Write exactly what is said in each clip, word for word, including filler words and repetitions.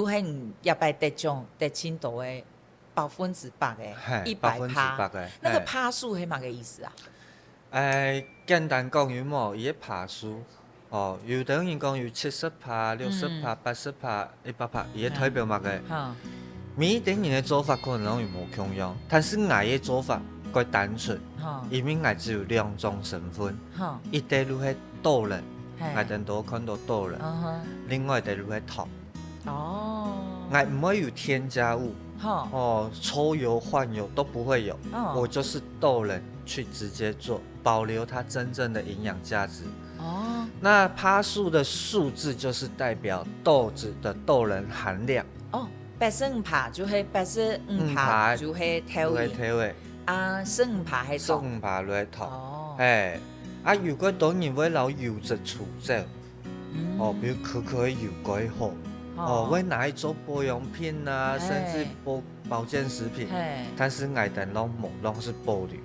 都係你這擺得獎得盡多个百分之百个，嘿，一百趴。百分之百个，那個趴數係麼个意思啊？欸，簡單講有無？佢个趴數，哦，有兜人講有七十趴、六十趴、嗯。八十趴、一百趴，佢个代表麼个？嗯。哈。每一個人个做法可能攏有無共樣，但是𠊎个做法較單純，哈。因為𠊎只有兩種身份，哈。一個就係導人，嘿。𠊎等都看到導人，嗯哼。另外一個就係讀。哦。𠊎毋會有添加物，哈。哦，抽油換油都不會有，哦。我就是導人去直接做，保留它真正的營養價值。哦。那趴數的數字就是代表豆子的豆仁含量。哦，八十五趴就係八十五趴，五趴就係豆仁。就係豆仁。啊，十五趴係糖。十五趴就係糖。哦。嘿，啊，有个多人會摎油脂除走。嗯。哦，比如可可的油較好。哦。哦，會拿來做保養品啊，嘿。甚至保，保健食品。嘿。但是𠊎等攏無，攏是保留。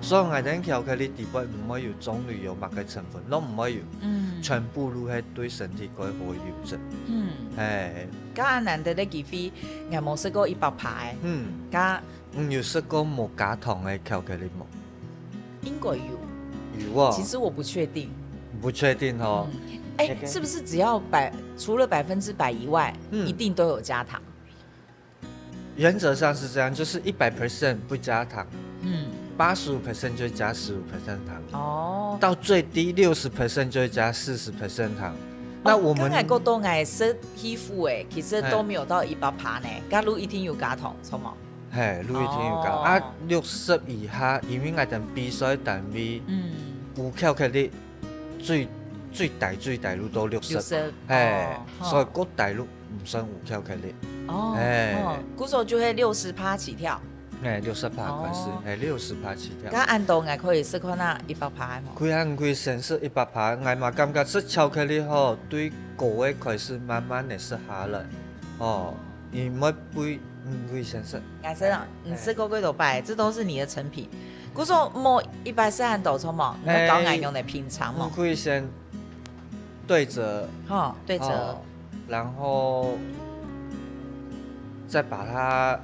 所以𠊎等巧克力底背毋會有棕櫚油麼个成分，攏毋會有，嗯。全部都係對身體較好个油脂。嗯。嘿。該恁難得个機會，𠊎無食過一百趴个。嗯。該，你有食過無加糖个巧克力無？應該有。有哦。其實我不確定。不確定哦。嗯。欸，OK。是不是只要百，除了百分之百以外，嗯。一定都有加糖？ 原則上是這樣，就是一百percent不加糖，嗯。八十五percent就加十五percent糖，哦。到最低六十percent就會加四十percent糖。哦，那我們剛才講到𠊎食喜苦个，其實都沒有到一百趴呢，嘿。該就一定有加糖，著無？嘿，就一定有加。哦。啊，六十以下，因為𠊎等比賽單位，嗯。有巧克力，最，最低最低就到六十，六十，嘿，哦，所以較低就毋算有巧克力。哦，嘿。哦，故所就係六十趴起跳。嘿，六十趴開始，哦。嘿，六十趴起跳。該恁多𠊎可以食看啊，一百趴个無？可以啊，你可以先食一百趴，𠊎嘛感覺食巧克力吼，對高个開始慢慢个食下來，哦，你毋會肥，你可以先食。𠊎知啊，你食過幾多擺，這都是你的成品。故所無一擺食恁多，著無？你愛教𠊎仰般來品嚐無？你可以先對折，吼，對折。哦，然後再把它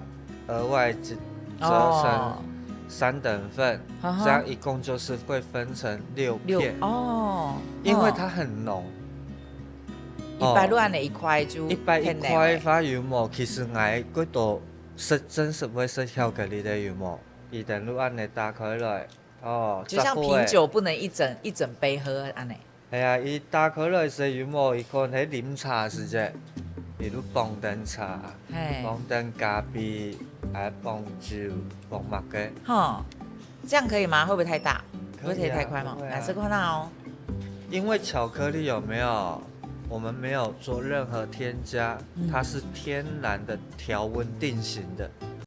額外折，折成哦。三等份，哈哈。這樣一共就是會分成六片。六，哦，因為它很濃。哦。一擺就恁樣一塊就一擺一塊个話有無？其實𠊎較多食，真實會食巧克力个有無？佢等就恁樣打開來，哦，就像十個个。品酒不能一整，一整杯喝恁樣。 係啊，佢打開來時有無，佢可能係啉茶時節，佢就放等茶，嘿。放等咖啡，還放酒，放麼个。吼，這樣可以嗎？會不會太大？可以啊，會不會太快嗎？不會啊。來試看啊哦。因為巧克力有沒有，我們沒有做任何添加，嗯。它是天然的調溫定型的。